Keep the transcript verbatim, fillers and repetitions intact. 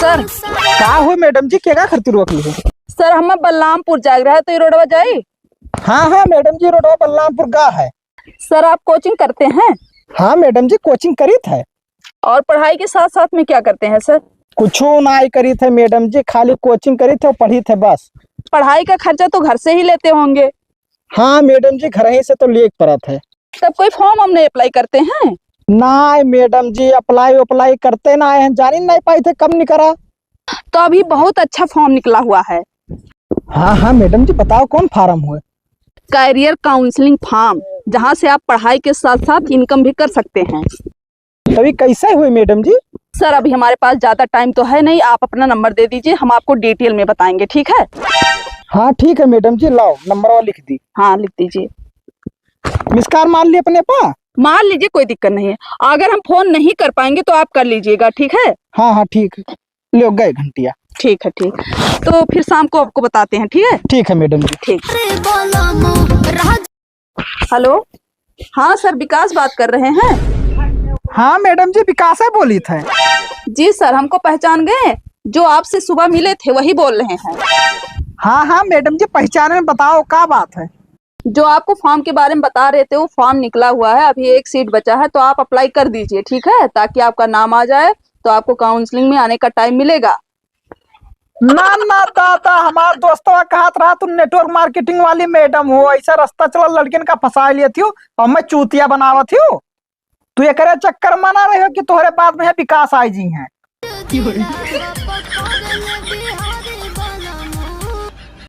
सर। का हो मैडम जी, केगा खातिर रोक ली? सर, हमें बलरामपुर जाए रहा, तो ये रोडवा जाई? हाँ, हाँ मैडम जी, रोडवा बलरामपुर गा है। सर, आप कोचिंग करते हैं? हाँ मैडम जी, कोचिंग करीत है। और पढ़ाई के साथ साथ में क्या करते हैं सर? कुछो नाई करीत है मैडम जी, खाली कोचिंग करीत है और पढ़ीत है बस। पढ़ाई का खर्चा तो घर से ही लेते होंगे? हाँ मैडम जी, घर ही से तो लेक परत है। तब कोई फॉर्म हम नहीं अप्लाई करते हैं? नाई मैडम जी, अप्लाई उप्लाई करते ना आए हैं, जानी नहीं पाई थे कब निकला। तो अभी बहुत अच्छा फॉर्म निकला हुआ है। हाँ हाँ मैडम जी, बताओ कौन फार्म हुए? करियर काउंसलिंग फार्म, जहाँ से आप पढ़ाई के साथ साथ इनकम भी कर सकते हैं। तभी कैसे हुए मैडम जी? सर, अभी हमारे पास ज्यादा टाइम तो है नहीं, आप अपना नंबर दे दीजिए, हम आपको डिटेल में बताएंगे, ठीक है? हाँ ठीक है मैडम जी, लाओ नंबरवा लिख दी। हाँ, लिख दीजिए। मिस कॉल मार ली अपने पा? मार लीजिए, कोई दिक्कत नहीं है। अगर हम फोन नहीं कर पाएंगे तो आप कर लीजिएगा, ठीक है? हाँ हाँ ठीक है, लो गए घंटिया। ठीक है, ठीक। तो फिर शाम को आपको बताते हैं, ठीक है? ठीक है मैडम जी। ठीक। हेलो, हाँ सर, विकास बात कर रहे हैं। हाँ मैडम जी, विकास है बोली थे। जी सर, हमको पहचान गए, जो आपसे सुबह मिले थे वही बोल रहे हैं। हाँ हाँ मैडम जी, पहचान में, बताओ का बात है? जो आपको फॉर्म के बारे में बता रहे थे, वो फॉर्म निकला हुआ है, अभी एक सीट बचा है, तो आप अप्लाई कर दीजिए, ठीक है, ताकि आपका नाम आ जाए, तो आपको काउंसलिंग में आने का टाइम मिलेगा। ना ना दादा, हमार दोस्तवा कहत रहा तू नेटवर्क मार्केटिंग वाली मैडम हो, ऐसा रास्ता चला लड़कियन का फंसा लिया थियो और मैं चूतिया बनावत थियो। तू एकरे चक्कर में ना रहे हो कि तोहरे बाद में विकास आई जी हैं।